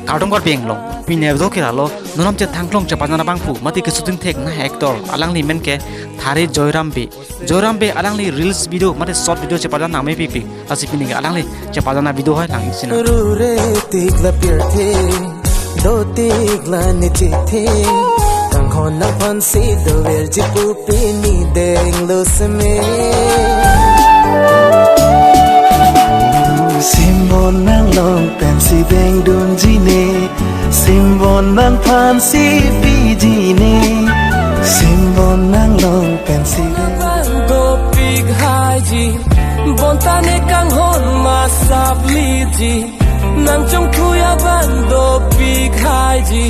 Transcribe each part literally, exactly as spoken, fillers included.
Kardom Karbi Anglong, pini video ke lalo, non nam chethangklong chepajan abangphu, mate ke shooting thek na actor, alangli men ke Thare Joyram Bey. Joyram Bey alangli reels video, mate short video chepajan nangmepikpik. Lasi pini ke alangli chepajan avideo hai lang-ik sinang. Rure tik la pirthe, do tik la nichithe, kanghon nangphansi doverji pu pini denglo seme. Simbon nanglong pensi dengdunji ne, simbon nangphansi piji ne, simbon nanglong pensi deng. Bang dopik haiji, bonta ne kanghon masap liji, nangchongthu abang dopik haiji,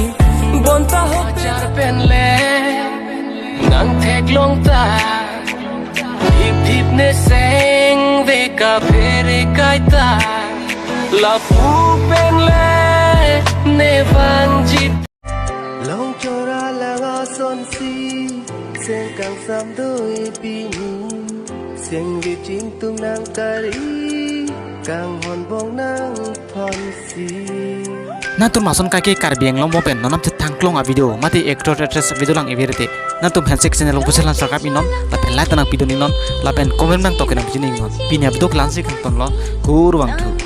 bonta ho. Ajar pen le nangtheklong ta, ip ip ne seng ve kaphere kaita, lapu pen le ne vangji. Long chora lang asonsi, seng kangsam do-ik pini, seng viching tum nangkari, kanghon bong nangphansi. Nangtum lason kaike Karbi Anglong bom pen non nam chethangklong avideo, mate actor actress video lang-iver te, nangtum handshake channel along pusi lan subscribe-ik non, lapen like ta nangpidun-ik non, lapen comment nangtok ke nangpidun-ik non. Pini avideo ke la-ansi kangtonlo, kurvangthu.